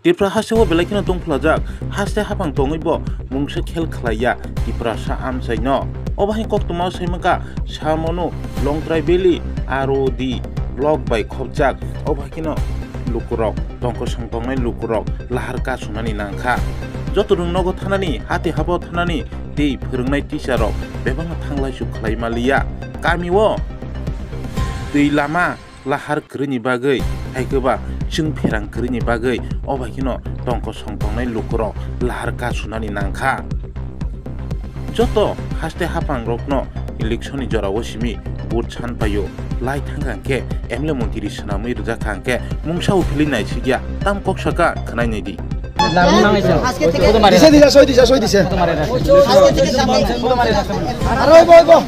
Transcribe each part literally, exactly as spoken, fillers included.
Tripura hasteo belai kheno tongphlajak, haste haphang tongwi bo mungsa khel khlaiya Tiprasa amchaino. Obo hai koktwma saimanka Samonu, Longtrai Valley, R O D block bai khopjak. Obo hai kheno lukurok, tongkosong tongnai lukurok lahar kasunani nangkha. Joto rwng nogo thanani, hati habo thanani, tei phwrwngnai teacher rok bebakno thanglaisu khlai maliya. Kamio twi lama lahar kwrwini bagwi, hai khe ba chwng pherang kwrwini bagwi, o bai kheno tongkosong tongnai lukurok lahar kasunani nangkha. Joto haste haphangrokno election ni jorao simi vote san paio, lai thangkha hwnkhe M L A montri swnamwi rwjak kha hwnkhe mungsa uphilwi naisikya, tam kok saka khwnai naidi. দিছে, দিছে, সই দিছে, সই দিছে। আরে, ওই, ওই, ওই।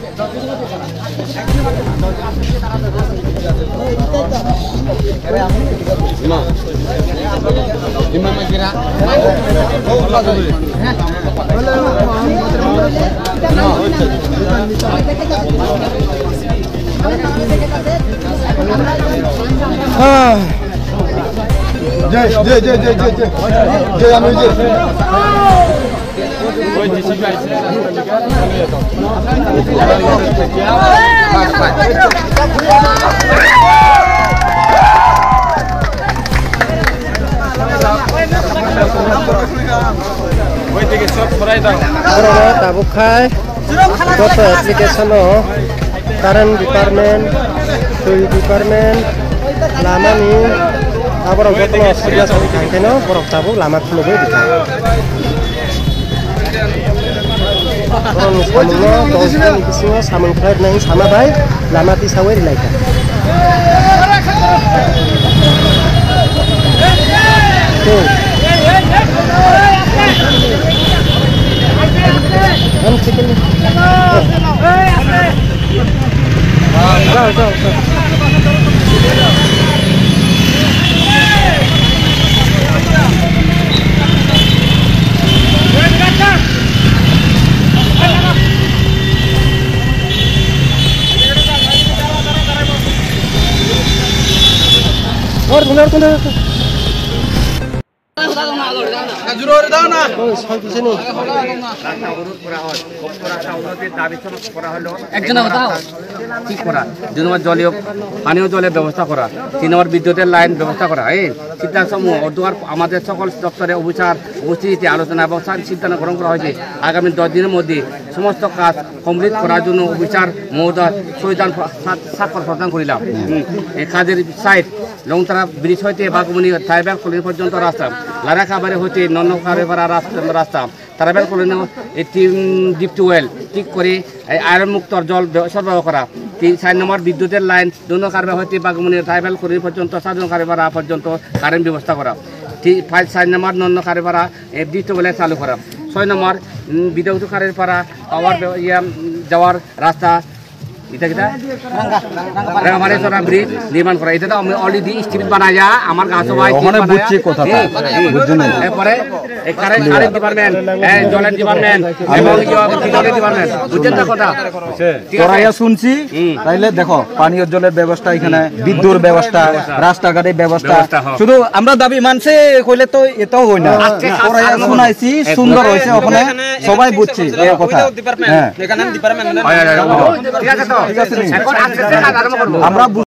হ্যাঁ। জয়, জয়, জয়, জয়, জয়, জয়। জয়, আমি জয়। Borok tabuk khai joto application o current department, twi department, lama ni aborok jotono serious wngkha, hwnkhe no borok tabuk lama khulugwi rwkha. Borokni samungno dos din ni bisingo samung khlai rwnai sama bai lama tisawi rwlaikha. Tei. Ang chicken. Jao, jao, jao. একজনের কথা ঠিক করা, দুই নম্বর জলীয় পানীয় জলের ব্যবস্থা করা, তিন নম্বর বিদ্যুতের লাইন ব্যবস্থা করা। এই সিদ্ধান্ত সমূহ অধ্যকার আমাদের সকল দপ্তরে অফিসার উপস্থিতিতে আলোচনা এবং সা-, সিদ্ধান্ত গ্রহণ করা হয়েছে। আগামী দশ দিনের মধ্যে সমস্ত কাজ কমপ্লিট করার জন্য অফিসার মহোদয় সইদান স্বাক্ষর প্রদান করিলাম। হুম, এই কাজের সাইট লংতারা ব্রিজ হইতে বাঘমুনি ট্রাইবাল কলোনি পর্যন্ত রাস্তা, লারা কাবারে হইতে নন্দ কারেপাড়া রাস্তা, রাস্তা, ট্রাইবাল কলোনি এই টিম ডিপ টিউবওয়েল ঠিক করে এই আয়রন মুক্ত জল ব-, সরবরাহ করা। তিন, চার নম্বর বিদ্যুতের লাইন নন্দ কারেপাড়া হইতে বাঘমুনি ট্রাইবাল কলোনি পর্যন্ত, সাধারণ কারেপাড়া পর্যন্ত কারেন্ট ব্যবস্থা করা। ঠিক পাঁচ, চার নম্বর নন্দ কারেপাড়া এই ডিপ টিউবওয়েল চালু করা। ছয় নম্বর, উম, বিদ্যুৎ কারেপাড়া পাওয়ার ব্য-, ইয়া, উম, যাওয়ার রাস্তা, এটা কিতা? রাঙামাটিছড়া ব্রিজ নির্মাণ করা। এটা তো আমি already স্ট্রিট বানাইয়া, আমার গাছ এ, ভাই ওখানে স্ট্রিট বানাইয়া। বুঝছি কথাটা। হুম, হুম। বুঝছি না। এরপরে এই কারেন্ট, কারেন্ট ডিপার্টমেন্ট, এই জলের ডিপার্টমেন্ট আমি এবং ইয়ে, বিদ্যুতের ডিপার্টমেন্ট। বুঝছেন তো কথা? ঠিক আছে? পড়াইয়া শুনছি, হুম। তাইলে দেখো, পানীয় জলের ব্যবস্থা এখানে, হুম। বিদ্যুৎর ব্যবস্থা, ব্যবস্থা। রাস্তাঘাটের ব্যবস্থা। ব্যবস্থা হোক। শুধু আমরা দাবি মানছে কইলে তো এটাও হয় না। আচ্ছা, আচ্ছা, পড়াইয়া আচ্ছা। শুনাইছি, এরপরে সুন্দর হয়েছে ওখানে, সবাই বুঝছি এই কথা। Without department, হ্যাঁ। এখানে ডিপার্টমেন্ট নেই। হয়, হয়, হয়, হয়। ঠিক আছে তো? ঠিক আছে নি? এখন আস্তে আস্তে কাজ আরম্ভ করবো। আমরা